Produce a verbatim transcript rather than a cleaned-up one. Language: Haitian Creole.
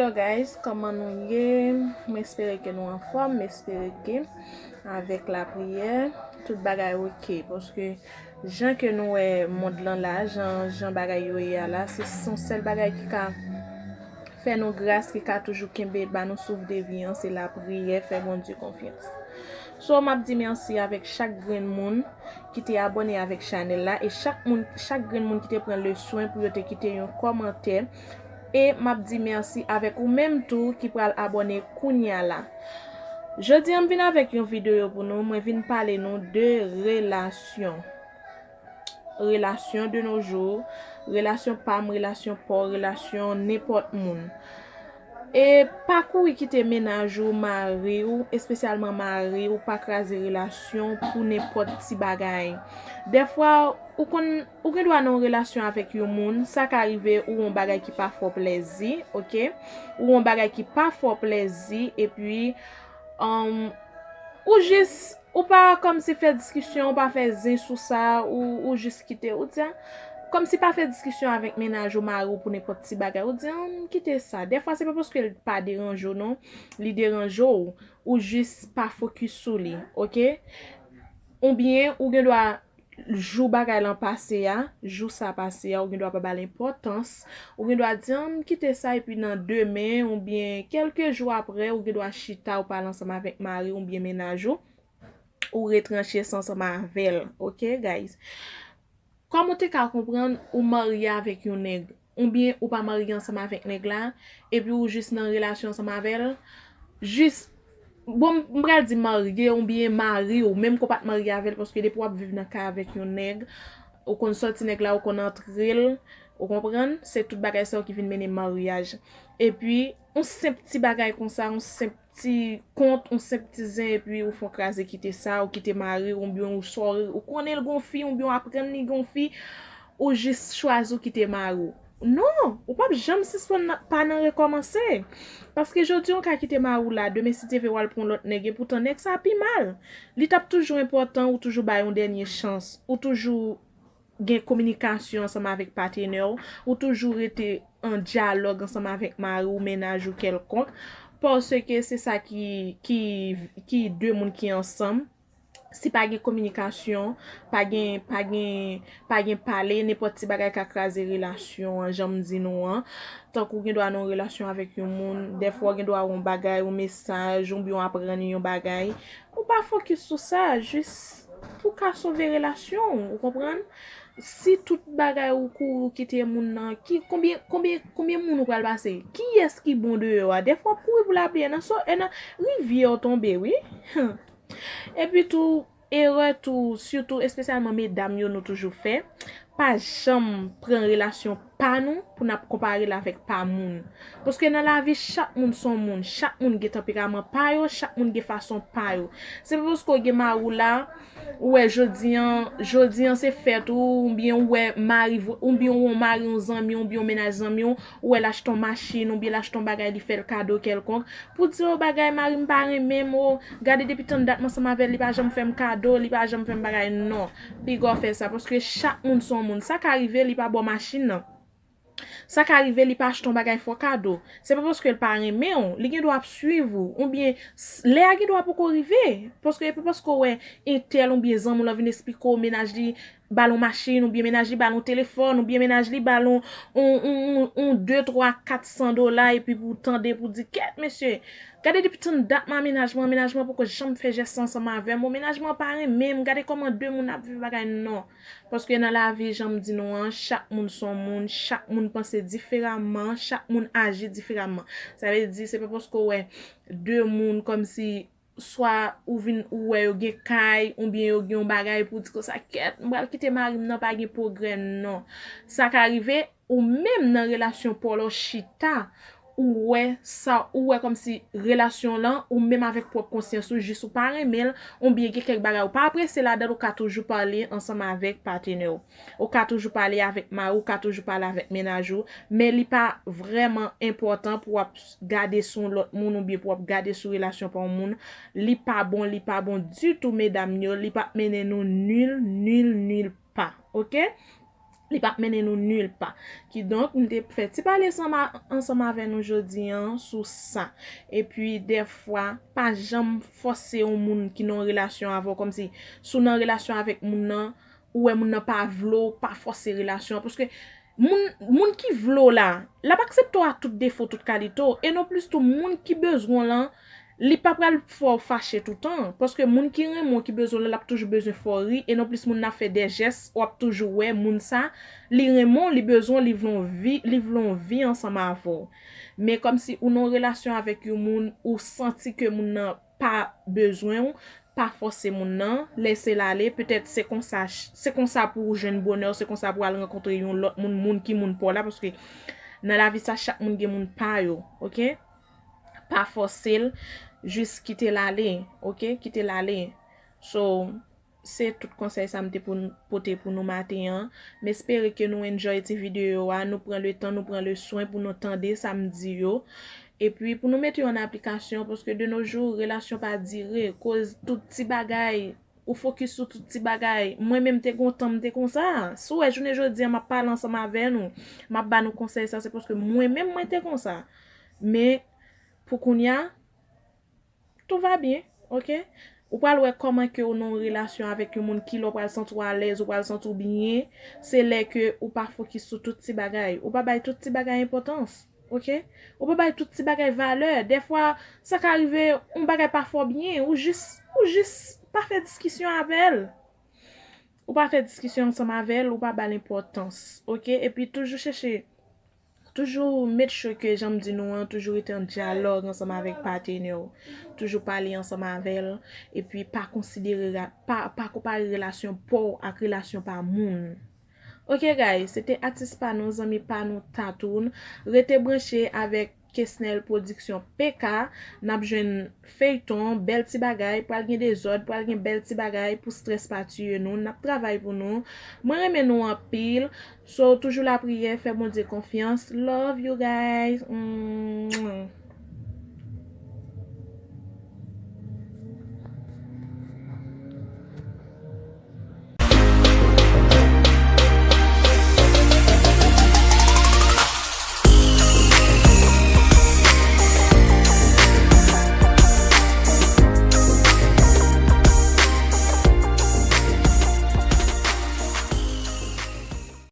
Guys, kòman nou ye? M espere ke nou anfòm, m espere ke avèk lapriyè, tout bagay oke, paske jan ke nou wè mond lan la, jan, jan bagay yo ye a la, se yon sèl bagay ki ka fè nou gras, ki ka toujou kenbe ba nou souf de vi an, se lapriyè, fè Bondye konfyans. So, m ap di mèsi avèk chak grenn moun ki te abòne avèk chanèl la, e chak moun, chak grenn moun ki te pran le swen pou yo te kite yon kòmantè. E m ap di mèsi avèk ou menm tou ki pral abòne kounya la. Jodi a m vin avèk yon videyo pou nou, mwen vin pale nou de relasyon. Relasyon de nos jours, relasyon pa m, relasyon pa w, relasyon nenpòt moun. E pa kouri kite mennaj ou, mari w, espesyalman mari w, pa kraze relasyon pou nenpòt ti bagay. Dèfwa, ou konn, ou gen dwa nan yon relasyon avèk yon moun, sa ka rive ou yon bagay ki pa fè w plèzi, oke? Ou yon bagay ki pa fè w plèzi, epi, um, ou jis, ou pa kòmsi fè diskisyon, ou pa fè zen sou sa, ou, ou jis kite, ou di, a, kòmsi pa fè diskisyon avèk mennaj ou, mari w pou nenpòt ti bagay, ou di, a, m kite sa. Dèfwa, se pa paske l pa deranje w, non, li deranje w, ou jis pa fokis sou li, oke? Oubyen, ou gen dwa, jou bagay lan pase a, jou sa pase a, ou gen dwa pa ba l enpòtans, ou gen dwa di, a, m kite sa, epi nan demen, oubyen kèlke jou aprè, ou gen dwa chita, ou pale ansanm avèk mari w oubyen mennaj ou, ou retranche sa ansanm avè l, oke, guys? Kòm ou te ka konprann, ou marye avèk yon nèg, oubyen ou pa marye ansanm avèk nèg la, epi ou jis nan relasyon ansanm avè l, jis, bon, m pral di marye oubyen mari w, menm ke w pa t marye avè l, paske depi w ap viv nan kay avèk yon nèg, ou konn sòti nèg la, ou konn antre l, ou konprann? Se tout bagay sa yo ki vin mennen maryaj. Epi, yon senp ti bagay konsa, yon senp ti kont, yon senp ti zen, epi ou fè yon kraze kite sa, ou kite mari w, oubyen ou sò, ou konnen l gon fi, oubyen w aprann li gon fi, ou jis chwazi w kite mari w. Non, ou p ap janm sispann nan, pa nan rekòmanse. Paske jodi a w ka kite mari w la, demen si Dye vle w al pran yon lòt nèg, epoutan nèg sa pi mal. Li t ap toujou enpòtan, ou toujou ba yon dènye chans, ou toujou gen kominikasyon ansanm avèk patnè w, ou toujou rete an dyalòg ansanm avèk mari w, mennaj ou kèlkonk, paske se sa ki, ki, ki de moun ki ansanm. Si pa gen kominikasyon, pa gen, pa gen, pa gen pale, nenpòt ti bagay ka kraze relasyon an, jan m di nou an. Tankou w gen dwa nan yon relasyon avèk yon moun, dèfwa w gen dwa wè yon bagay, yon mesaj, oubyen w aprann yon bagay. Ou pa fokis sou sa, jis pou w ka sove relasyon w, ou konprann? Si tout bagay ou kouri, ou kite moun nan, ki, konbyen, konbyen, konbyen moun ou pral pase? Kiyès ki bon deyò a? Dèfwa w ap kouri pou lapli, e nan so, e nan rivyè w tonbe, wi. Epi tou, erè tou, sitou, espesyalman medam yo, nou toujou fè, pa janm pran relasyon pa nou pou n ap konpare l avèk pa moun. Paske nan lavi, chak moun se yon moun, chak moun gen tanperaman pa yo, chak moun gen fason pa yo. Se pa paske w gen mari w la, ou wè jodi an, jodi an se fèt ou, oubyen ou wè mari, oubyen ou wè yon mari yon zanmi w, oubyen yon mennaj zanmi w, ou wè l achte yon machin, oubyen l achte yon bagay, li fè l kado kèlkonk, pou di, o, bagay, mari m pa renmen m, o, gade depi tann dat m ansanm avè l, li pa janm fè m kado, li pa janm fè m bagay. Non, piga w fè sa, paske chak moun se yon moun. Sa ka rive, li pa ba w machin nan. Sa ka rive, li pa achte yon bagay fè w kado. Se pa paske l pa renmen w, li gen dwa ap swiv ou, oubyen s-, lè a gen dwa poko rive. Paske e pa paske w wè entèl oubyen zanmi w lan vin esplike w mennaj li ba l yon machin, oubyen mennaj li ba l yon telefòn, oubyen mennaj li ba l yon, yon, yon, yon, yon de, twa, kat san dola, epi pou w tande, pou w di, kèt, mesye, gade depi tann dat m a mennaj mwen, mennaj mwen poko janm fè jès sa ansanm avè m, o, mennaj mwen pa renmen m, gade kòman de moun ap viv bagay, non. Paske nan lavi, jan m di nou an, chak moun se yon moun, chak moun panse diferaman, chak moun aji diferaman. Sa vle di, se pa paske w wè de moun kòmsi swa ou vin, ou wè yo gen kay, oubyen yo gen yon bagay pou w di konsa, kèt, m pral kite mari m nan, pa gen pwoblèm, non. Sa ka rive, ou menm nan relasyon pa w la, w chita, ou wè sa, ou wè kòmsi relasyon lan, ou menm avèk pwòp konsyans ou, jis ou pa renmen l, oubyen gen kèk bagay ou pa apresye ladan l, ou ka toujou pale ansanm avèk patnè w. Ou ka toujou pale avèk mari w, ou ka toujou pale avèk mennaj ou, men li pa vrèman enpòtan pou w ap gade sou yon lòt moun oubyen pou w ap gade sou relasyon pa yon moun. Li pa bon, li pa bon ditou, medam yo. Li p ap mennen nou nil, nil, nil pa. Oke? Li p ap mennen nou nil pa. Kidonk, m te fè ti pale ansanm avè nou jodi an sou sa. Epi, dèfwa, pa janm fòse yon moun ki nan relasyon avè w, kòmsi si w nan relasyon avèk moun nan, ou wè moun nan pa vle w, pa fòse relasyon an. Paske moun, moun ki vle w la, l ap aksepte w ak tout defo, tout kalite w. E non plis tou, moun ki bezwen w lan, li pa pral fè w fache toutan. Paske moun ki renmen w, ki bezwen w lan, l ap toujou bezwen fè w ri. E non plis moun nan ap fè de jès, w ap toujou wè moun sa, li renmen w, li bezwen w, li vle yon vi, li vle yon vi ansanm avè w. Men kòmsi ou nan yon relasyon avèk yon moun, ou santi ke moun nan pa bezwen w, pa fòse moun nan, lese l ale, petèt se konsa, se konsa pou w jwenn bonè, se konsa pou w al rankontre yon lòt moun, moun ki moun pa w la, paske nan lavi sa, chak moun gen moun pa yo, oke? Pa fòse l, jis kite l ale, oke? Kite l ale. So, se tout konsèy sa m te pou n-, pote pou nou maten an. M espere ke nou enjoy ti videyo a, nou pran le tan, nou pran le swen pou nou tande sa m di yo. Epi pou nou mete yo an aplikasyon, paske de nos jours, relasyon pa dire, koz tout ti bagay, ou fokis sou tout ti bagay. Mwen menm te gon tan m te konsa. Si w wè jounen jodi an m ap pale ansanm avè nou, m ap ba nou konsèy sa, se paske mwen menm mwen te konsa. Men, pou kounye a, tout va byen, oke? Ou pral wè kòman ke ou nan yon relasyon avèk yon moun ki lè w pral santi w alèz, ou pral santi w byen, se lè ke ou pa fokis sou tout ti bagay. Ou pa bay tout ti bagay enpòtans, oke? Ou pa bay tout ti bagay valè. Dèfwa, sa ka rive, yon bagay pa fè w byen, ou jis, ou jis pa fè diskisyon avè l. Ou pa fè diskisyon ansanm avè l, ou pa ba l enpòtans, oke? Epi toujou chèche, toujou make sure ke jan m di nou an, toujou rete an dyalòg ansanm avèk patnè w. Toujou pale ansanm avè l, epi pa konsidere, ra-, pa, pa konpare relasyon pa w ak relasyon pa moun. Oke, guys, se te atis pa nou, zanmi pa nou, Tatoune. Rete branche avèk Kesnel Production P K, n ap jwenn feyton, bèl ti bagay, pral gen dezòd, pral gen bèl ti bagay pou strès pa tiye nou, n ap travay pou nou. Mwen renmen nou anpil, so toujou lapriyè, fè Bondye konfyans. Love you guys. Mwah.